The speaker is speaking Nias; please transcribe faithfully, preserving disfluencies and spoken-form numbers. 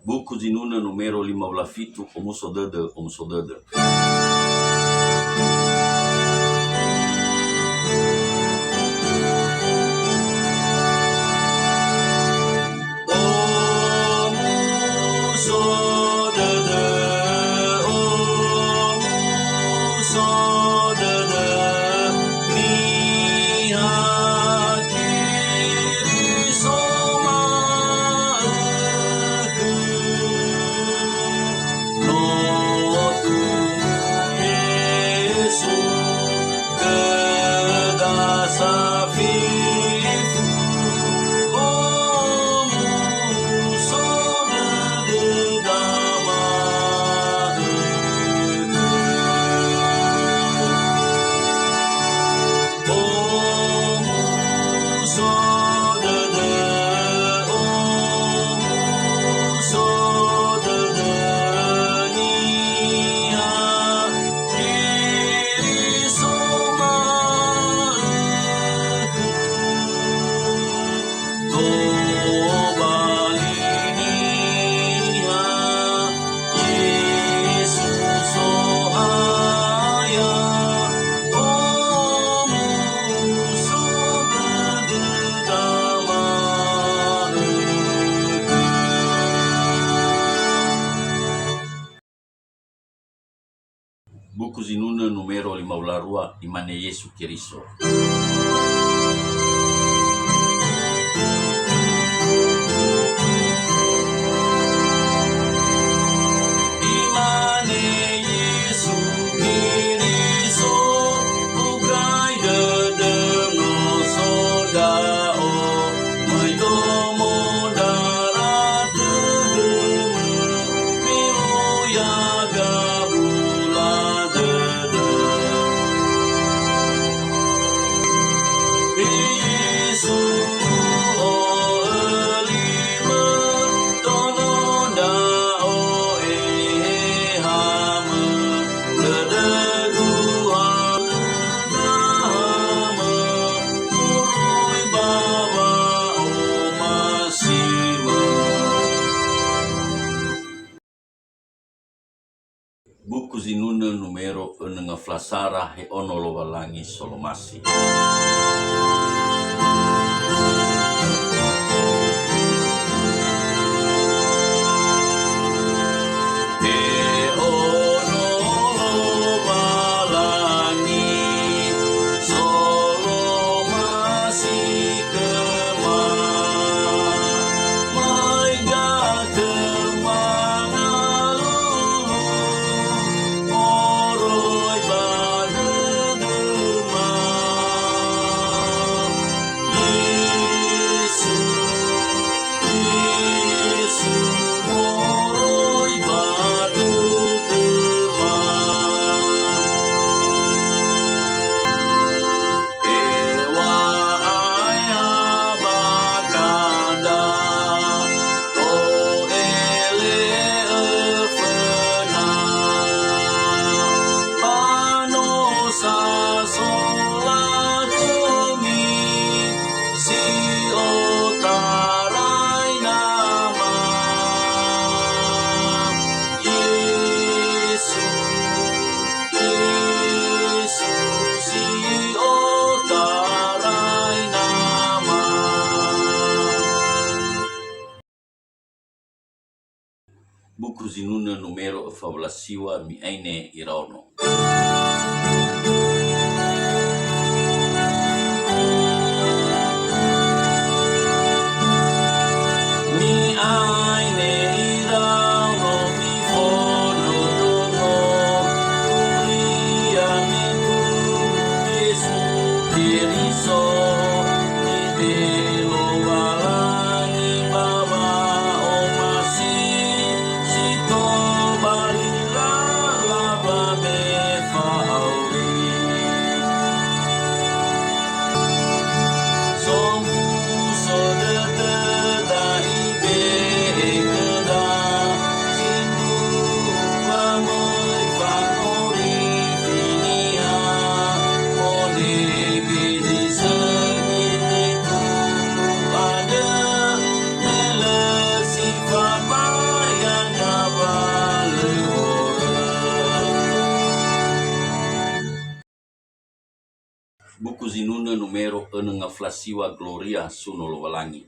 Buku Zinunö numero lima belas fitu, Omuso Dödö, Omuso Dödö. Omuso dödö, omuso dödö, niha Keriso ma'ökhö. No tumbu Yesu, khöda safifu, omuso dödöda ma'ökhö. Omuso dödö, omuso dödö, niha Keriso ma'ökhö. Tobali niha Yesu So'aya, omuso dödöda ma'ökhö. Buku Zinunö numero lima belas rua, Imane Yesu Keriso. Imane Yesu Keriso, ugai dödö no so ndra'o, möi domo ndra tödömö, me uya gabula dödö. Yesu, o'ölimö, tono ndra'o ehehamö, dödögu halö nahamö, moroi ba wa'omasimö. Buku Zinunö numero önö ngaflasara, He Ono Lowalangi Solomasi. He Ono Lowalangi, solomasi khöma, möi khöma ngalulu, moroi ba dödöma. Yesu, Yesu, moroi ba dödöma. Eŵa'ae ha ba kandra, to'ele'ö föna. Ba no sasola khömi, si otarai Nama. Yesu, Yesu, si otarai Nama. Buku Zinunö numero öfa belas siŵa, Mi'aine Iraono. Mi'aine iraono mifondrondrongo, turia mitunu Yesu Keriso, nibe'e Lowalangi ba wa'omasi, si tobali lala ba me fa numero önö ngaflasiwa Gloria Suno Lowalangi.